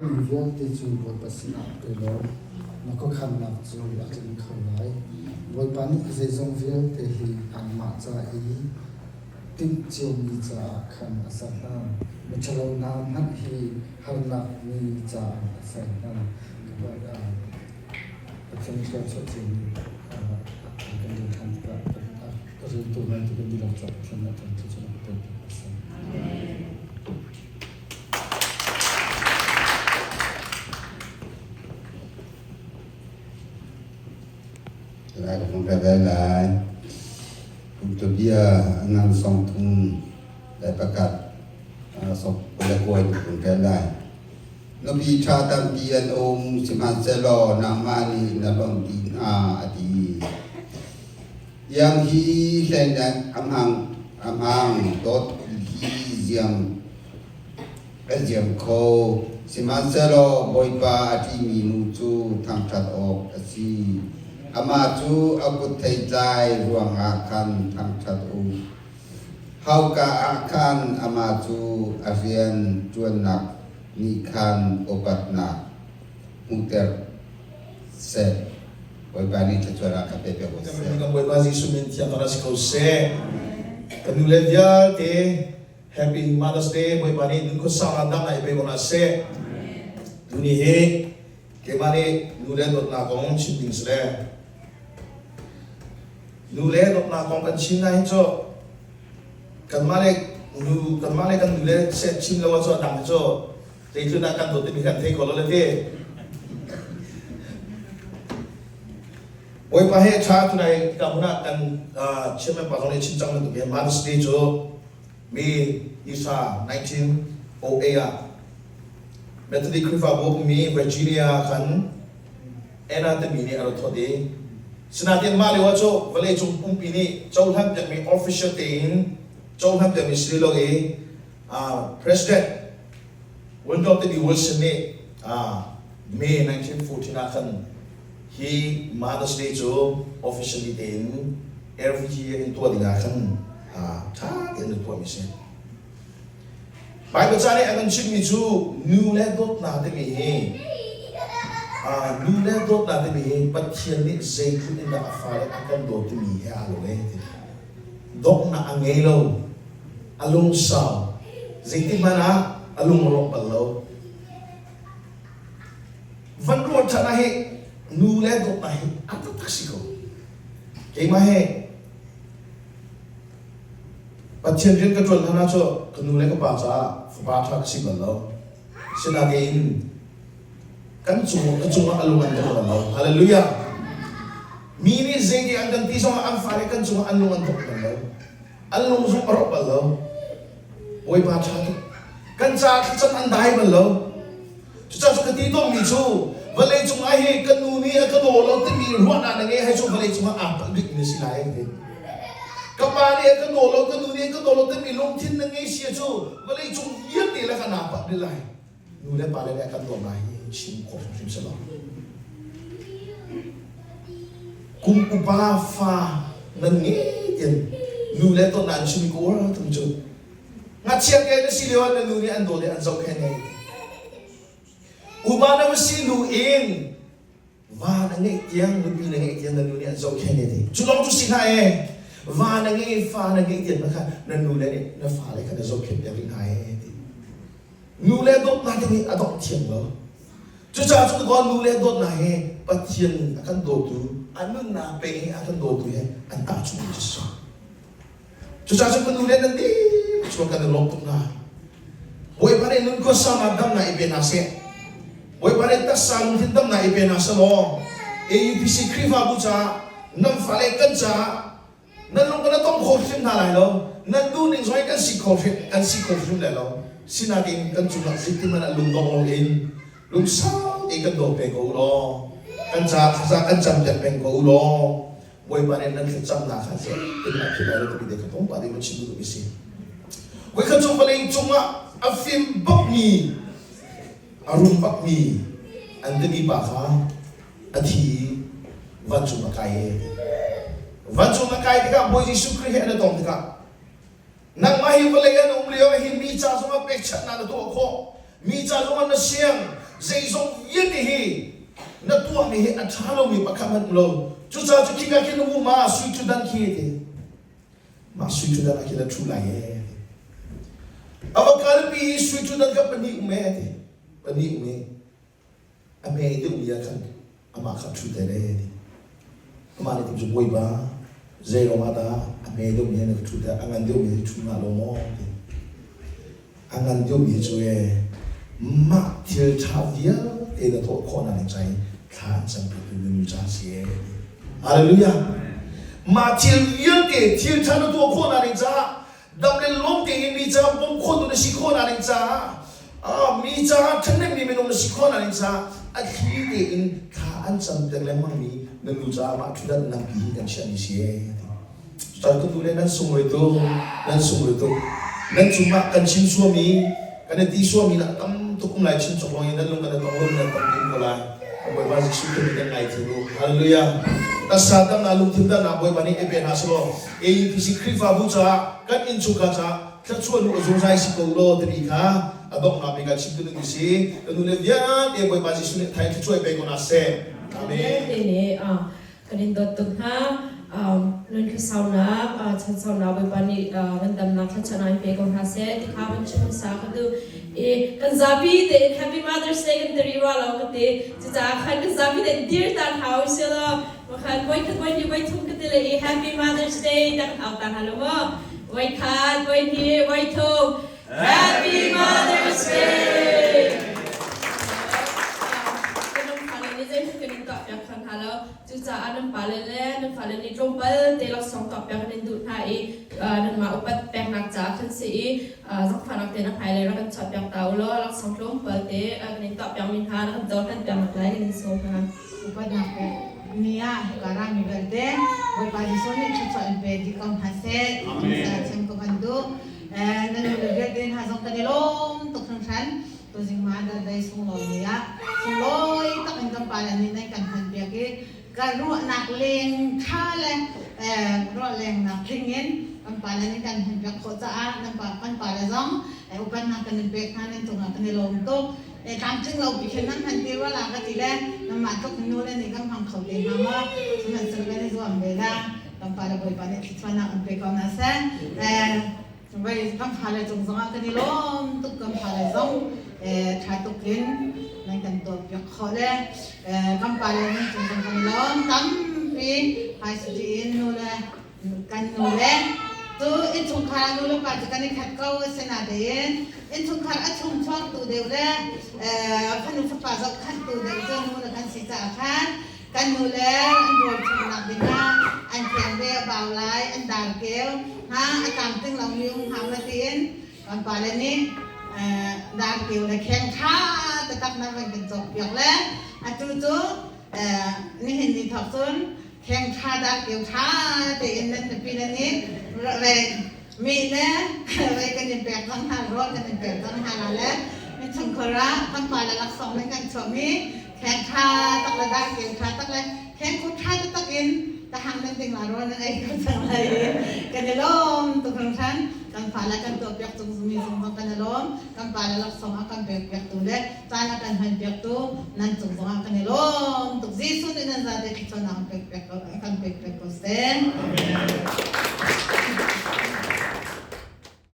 Mi vialte cu Bawipa sinah pe law na khuakhannak cu a tling kho lai. Bawipa nih zeizong vialte hi anmah ca i timh ciomi caah khan a ser hna. Miṭhalo hna hmanh hi harnak ni caah a ser hna. Pathian thluachuah ciomi kan ding ṭhan tikah a riltu vialte kan dihlak caah Pathian nih a kan thluachuah a pek a si. Lai ka fong ve lai. Kum tubia ngan song thum le pakhat sok le kuai kun ve lai. Nupi ṭha tampi an um sihmanhsehlaw nangmah nih na lawmh dih hna a ti. Iang hi hlenak a hmang a hmang dawt hi ziam a ziam kho. Sihmanhsehlaw Bawipa a ṭihmi nu cu thangṭhat awk a si. Amah cu a kut theitlai ruangah khan thangṭhat u. Hauka ah khan amah cu a rian ṭuannak nih khan upatnak hmuhter seh. Bawipa nih thluachuah a kan pe piak ko seh. Kan Bawipa Jesuh min thiang kan si ko seh. Kan nu le vialte Happy Mother's Day Bawipa nih nun khuasau na dang na i pe ko na seh. Tuni hi keimah nih nu le dawtnak kong chim ding si le nu le dawtnak kong kan chim na hin cu kanmah le nu kanmah le kan nu le seh chim lo ah cu a dang hi cu zeitlun ah kan dawt timi kan thei ko lo le ti. Bawipa he ṭha tunai ka hmun ah kan chairman pa zong nih chim cang bantuk hin Mother's Day cu mi Isa 1908 ah Methodist Khrihfabu ummi Virginia khan Anna timi nih a rak thawt i sinain mah lio ah cu vawleicung pumpi nih cohlan piakmi official tein cohlan piakmi si lo i President Woodrow timi Wilson nih May 1914 ah khan hi Mother's Day cu officially tein every year in tuah dingah khan ṭha tein an tuahmi a si. Bible ca nih a kan chimhmi cu nu le dawtnak timi hi nu le dawtnak timi hi Pathian nih zeitluk in dah a fale a kan dawt timi he aa lo e ti. Donghnak a ngei lo, a lungsau, zeitik hmanh ah a lungrawk bal lo. Van ruat ṭhan ah hi nu le dawtnak hi a taktak si ko. Keimah he Pathian rian ka ṭuan hlan ah cu ka nu le ka pa caah fapa ṭha ka si bal lo. Sinain kan cung ka cungah a lung an dong bal lo. Hallelujah. Mi nih zei an kan ti zongah an fale kan cungah an lung an dong bal lo. An lung zong a rawk bal lo. Bawipa ṭha tuk. Kan caah thlacam an dai bal lo. Cucaah cu ka ti tawnmi cu vawlei cungah hi ka nu nih a ka daw lo timi ruahnak na ngei hai cu vawlei cungah aa palh bikmi na si lai an ti. Ka pa nih a ka daw lo, ka nu nih a ka daw lo timi lungthin na ngei sia cu vawlei cung vialte le ka naa palh dih lai. Nu le pa le nih a kan dawt lai hi chim khawh hrimhrim si lo. Kum upa fa nan ngei tian nu le ton an chim ko tum cu Ngakchia te na si lio ah na nu nih an dawt i an zohkhenh hei. Upa na va si hnu in va na ngeih tiang nupi na ngeih tiang na nu nih an zohkhenh hei ti. Cu lawng cu si hlah ee. Va na ngei fa na ngeih tiang kha na nu le nih na fale kha na zohkhenh piak rih hna ee ti. Nu le dawtnak hi a dongh thiam lo. Cucaah cu ka nu le dawtnak hi Pathian a kan dawtu, a nunnak pe i a kan dawtu he an tahchunh mi cu Cucaah cun ka nu le nan dihlak chuak kan i lawm tuk hna. Bawipa nih nun khuasaunak damnak i pe hna seh. Bawipa nih taksa lungthin damnak i pe hna seh law AUPC Khrihfabu caah nan fale kan caah nan lung kan tong kho hrim hna lai lo. Nan duh ning zong in kan si kho hrim kan si kho hrim lai lo. Sinain kan cungah zeitin hmanh ah lungdong loin lungsau tein kan daw peng ko u law kan caah thlaza kan campiak peng ko u law Bawipa nih nan thlacamnak kha seh in a philh lai lo timi te kha tlawmpal in va chim duh mi si. Voikhat cu vawlei cungah a fim bakmi, a rum bakmi an timi pa kha a thi i vancung a kai e. Vancung a kai tikah Bawi Jesuh Khrih he an i tong tikah Nangmah hi vawlei an um lio ah hin mi ca zongah pekchanhnak na tuah khawh. Mi ca zongah na siang. Zeizong vialte hi na tuahmi hi a ṭha lomi pakhat hmanh um lo. Cucaah cu khika khin na hmu ma sui ṭhutdan khi a ti. Mah sui ṭhutdan ah khin na ṭhu lai ee a ti. A va kalpi i sui ṭhutdan kha pahnih um ee a ti. Pahnih um ee. A hme deuhmi ah khan amah kha ṭhuter ee a ti. Amah nih cu Bawipa zei ruangah dah a hme deuhmi he na ka ṭhuter a ngan deuhmi he ṭhu hlah lo maw a ti. A ngan deuhmi cu ee mah thil ṭha vialte na tuah khawhnak ding ca i thla an campitu nu ca si ee a ti. Hallelujah. Mah thil vialte thil ṭha na tuah khawhnak ding caah dam le lawm tein mi caah bawmh khawhtu na si khawhnak ding caah mi caah ṭhahnemmi minung na si khawhnak ding caah a thli tein thla an camter lengmangmi na nu caah mah ṭhutdan nangpi hi kan chiahmi si ee ti. Cucaah ka nu le nan sunglawi tuk, nan sunglawi tuk. Nan cungah kan chim suami, kan i ti suami nak tam tuk um lai chim cawk lawng i nan lung kan i tong lo nan tam ding ko lai. Bawipa Jesuh Khrih kan ngai thil u. Hallelujah. Taksa damnak lungthin damnak Bawipa nih i pe hna selaw AUPC Khrihfabu caah kan innchungkhar caah thluachuah nu zungzai si ko law timi kha a donghnak bik ah chim ka duhmi si. Ka nu le vialte Bawipa Jesuh nih thai thluachuah pe ko hna seh. Amen. Te nih kan in dawt tuk hna. Nun khuasaunak, chansaunak Bawipa nih ngandamnak thluachuahnak in pe ko hna seh ti kha van chim hmasa ka duh. I kan zapi tein Happy Mother's Day kan ti rih rua lo ka ti. Cucaah khan kan zapi tein dir ta hna u sih law Wakhat voi khat voi hnih voi thum ka ti le i Happy Mother's Day ta kan au ta hna lo maw? Voi khat, voi hnih, voi thum. Happy Mother's Day! Kan nan fale nih zeihmanh kan in tuahpiak kho hna lo. Cucaah nan pale le nan fale nih tlawmpal te laksawng tuahpiak kan in duh hna i nanmah upat peknak caah khan si i zaangfahnak tein a hmailei rak kan chuahpiak ta u law laksawng tlawmpal te kan in tuahpiakmi hna na kan cohlan piak lai kan in sawm hna. Upatnak pek ni ah hika rami vialte Bawipa Jesuh nih thluachuah in pe dih ko hna seh. Amen. Chim ka van duh. Na nu le vialte hna zong kan i lawm tuk hringhran. Tuzing ma dai sunglawi ni ah sunglawi tak in kan pale nih nan kan hman piak i ka ruahnak leng tha le ruah leng nak tling in kan pale nih kan hman piak khawh caah nan pa kan pale zong upatnak kan in pek hna nan cungah kan i lawm tuk. Tlamtling lo pi khin nan hman te rua la ka ti le nanmah tluk nu le nih kan hmang kho te hnga maw? Sihmanhsehlaw kan i zuam ve la. Kan pa le Bawipa nih thluachuahnak an pe ko hna seh. Vai kan fale cung zongah kan i lawm tuk kan fale zong ṭha tuk in nan kan tuahpiak khawh le kan pale nan cung zong kan i lawm tampi hmaisuti in nu le Kan nu le tu innchungkhar ah nu le pa cu kan i khat ko asinain innchungkhar a chungchuaktu deuh le fanu fapa zohkhanhtu deuh cu nu le kan si caah khan kan nu le an rawl chumnak dingah an fiang ve a bau lai an dar keu ha a tlamtling lomi um hau na tiin kan pale nih dar keu le kheng ṭha taktak nan van kan cawkpiak le atu cu nihin ni thawk cun Kheng ṭha dah keu ṭha tein nan nupi nan i mi le rei kan in pek cang hna rawl kan in pek cang hna la le innchungkhar ah kan pa le laksawng nan kan chuahmi kheng ṭha tak le dah keu ṭha tak le kheng khut ṭha taktak in tahang nan ding la rawl nan ei ko cang lai i kan i lawm tuk hringhran. Kan fale kan tuahpiak cung mi zong zong kan i lawm. Kan pale laksawng a kan pekpiaktu le caan a kan hmanpiaktu nan cung zongah kan i lawm tuk. Jesuh nih nan zate thluachuahnak an pekpiak ko, kan pekpiak ko seh. Amen.